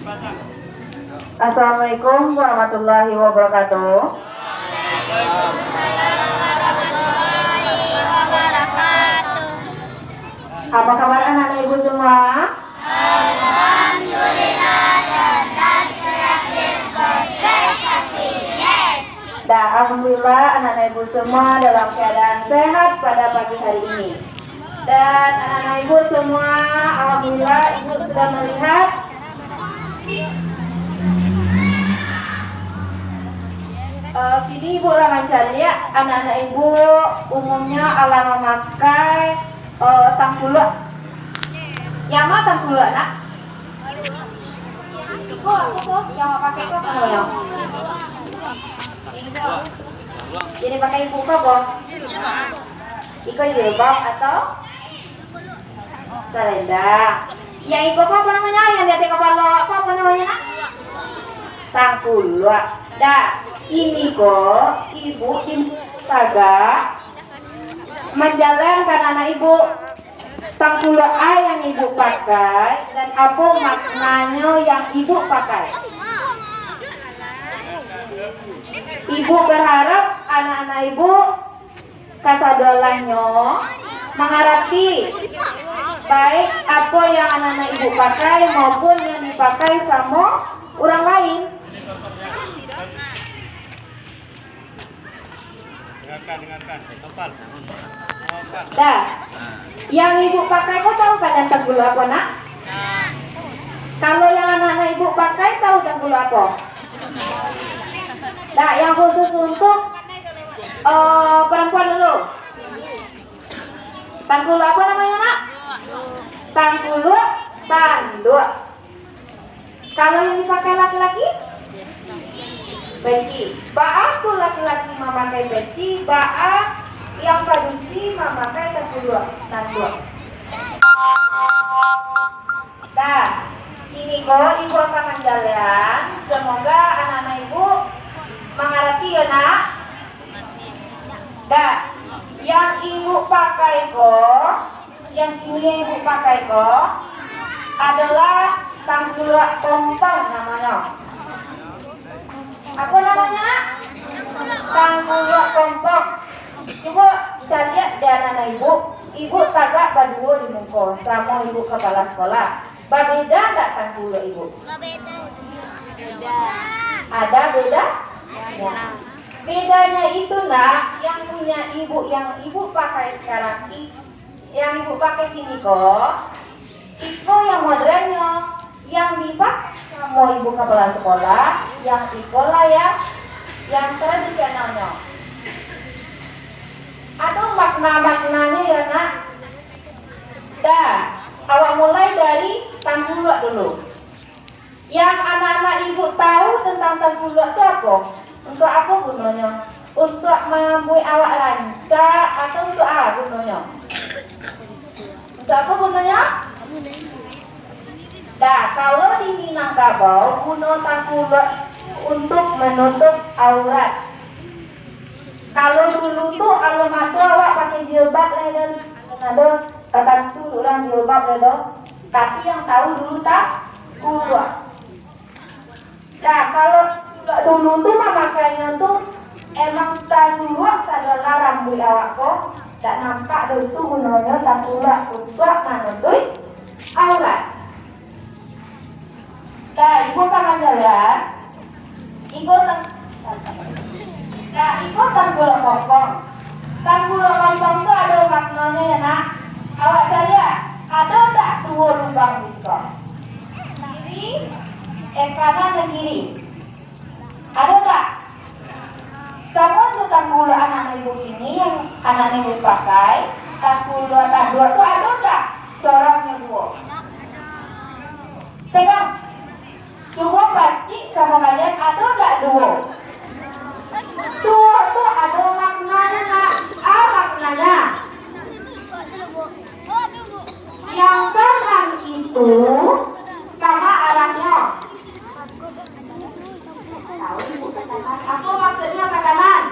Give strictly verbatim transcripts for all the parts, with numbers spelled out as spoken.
Assalamualaikum warahmatullahi wabarakatuh. Apa kabar anak-anak ibu semua? Alhamdulillah, cerdas, kreatif, berprestasi. Yes. Dan alhamdulillah, anak-anak ibu semua dalam keadaan sehat pada pagi hari ini. Dan anak-anak ibu semua, alhamdulillah, ibu sudah melihat, eh, kini ibu lah mancaliak, anak-anak ibu umumnya alah mamakai, eh, tangkuluak. Yang ma tangkuluak, nak? Iko apo tu? Yang mapakai tu apo namonyo? Jadi pakai ibu ko apo? Iko jilbab atau salendang. Yang iko ko apo namonyo? Yang di ateh kapalo ko apo namonyo, nak? Tangkuluak. Dah, kini ko ibu di tagak manjalankan anak ibu. Tangkuluak a yang ibu pakai, dan apo maknanyo yang ibu pakai? Ibu berharap anak-anak ibu kasadolahnyo mangarati baik apo yang anak-anak ibu pakai maupun yang dipakai samo urang lain. Dengarkan, dengarkan. Nopal. Nopal. Dah. Yang ibu pakai ko tahu kan yang tangkuluak apo, nak? Kalau yang anak-anak ibu pakai, tahu tangkuluak apo? Dah, yang khusus untuk, eh, perempuan dulu. Tangkuluak apo namonyo, nak? Tangkuluak tanduk. Kalau yang dipakai laki-laki? Peci. Baa tu laki-laki mamakai peci, baa yang padusi mamakai tangkuluak tanduk. Dah, kini ko ibu akan manjalehan. Semoga anak-anak ibu mangarati yo, nak. Dah, yang ibu pakai ko, yang kini ibu pakai ko adolah tangkuluak kompong namonyo. Apo namonyo, nak? Tangkuluak kompong. Cubo caliak di anak-anak ibu. Ibu tagak baduo di muko samo ibu kapalo sekolah. Babeda ndak tangkuluak ibu? Ada beda? Ya. Bedanya itu, nak, yang punya ibu, yang ibu pakai sekarang i-, yang ibu pakai kini ko, iko yang modernnyo, yang dipakai samo ibu kapalo sekolah, yang iko lah yang, yang tradisionalnyo. Ado makna-maknanyo yo, nak. Dah, awak mulai dari tangkuluak dulu. Yang anak-anak ibu tahu tentang tangkuluak tu apo? Untuk apo gunonyo? Untuk mambuek awak rancak atau untuk a gunonyo? Untuk apo gunonyo? Dah, kalau di Minangkabau, guno tangkuluak itu untuk manutup aurat. Kalau dulu tu, alun ado awak pakai jilbab lai, dan alun ado, eh, tantu urang jilbab lai doh. Tapi yang tahu dulu tangkuluak. Nah, kalau tangkuluak dulu tu mamakainyo tu emang tasuruak sadolah rambuik awak ko, dak nampak doh itu gunonyo tangkuluak untuak manutuik aurat. Nah, ibu ka manjalehan. Ibu tang-, nah, ibu tangkuluak kompong. Tangkuluak kompong tu ado maknonyo, ya, nak. Awak caliak, ado dak duo lubang di siko? Kiri, eh, kanan dan kiri. Ado dak? Samo jo tangkuluak anak ibu kini yang anak ibu pakai, tangkuluak tanduk tu ado dak corongnyo duo? Pegang. Cubo pacik samo kalian, ado dak duo? Duo tu ado maknanyo, nak. A maknanyo? Yang kanan itu kama arahnyo. Tahu ibu ka kanan? Apo maksudnyo ka kanan?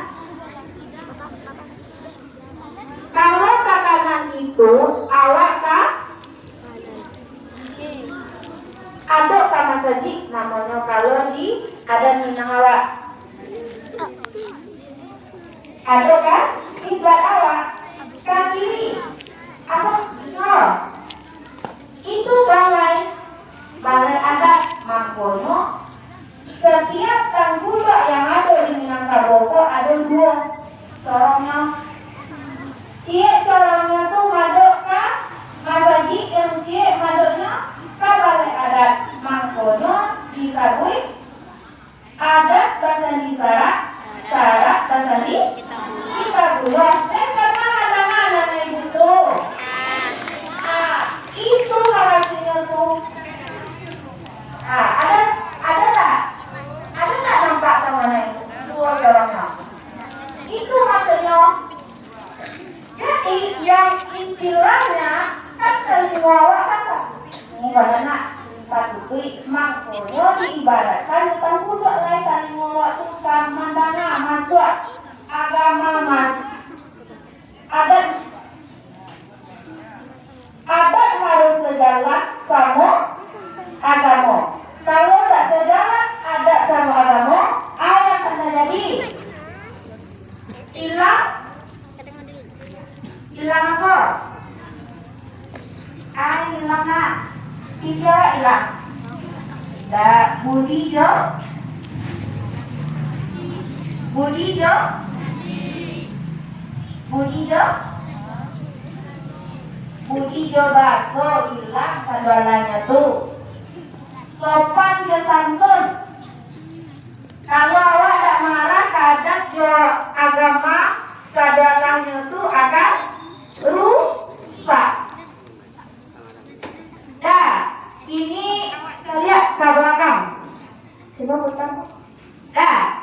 Kalau ka kanan itu, awak ka, ado ka maso Masajik namonyo kalau di adat Minang awak. Ado kan? Kiblat awak. Ka kiri. Apo? No. Itu balai. Balai adat. Mangkonyo, satiap tangkulak yang ado di Minangkabau ko ado duo corongnyo. Ciek corongnyo tu madok ka masajik, yang ciek madoknyo ka balai adat. Mangkonyo disabuik adat basandi sarak, sarak basandi kitabullah. Saya pernah mandanga nan ibu tu. Ah, itu haratinyo tu. Ah, ada, ada tak? Ada tak nampak sama nan duo corongnyo? Itu maksudnyo. Jadi, yang istilahnya kan talingo awak kan tak? Ini badan nak tatutuik, mangkonyo diibaratkan tangkulak lai talingo awak tu ka mandanga masuak agama mas-, adat, adat harus sajalan samo agamo. Kalau tak sajalan adat samo agamo, a yang akan tajadi? Ilang. Ilang apo? Ai, ilang nak. Pikia ilang. Dak, budi jo. Budi jo. Budi jo. Budi jo baso ilang kaduanyo tu. Sopan jo santun. Kalau awak dak marah, kadang jo agama sadalahnyo tu akan rusak. Dah, ini lihat ke belakang. Coba putar. Dah,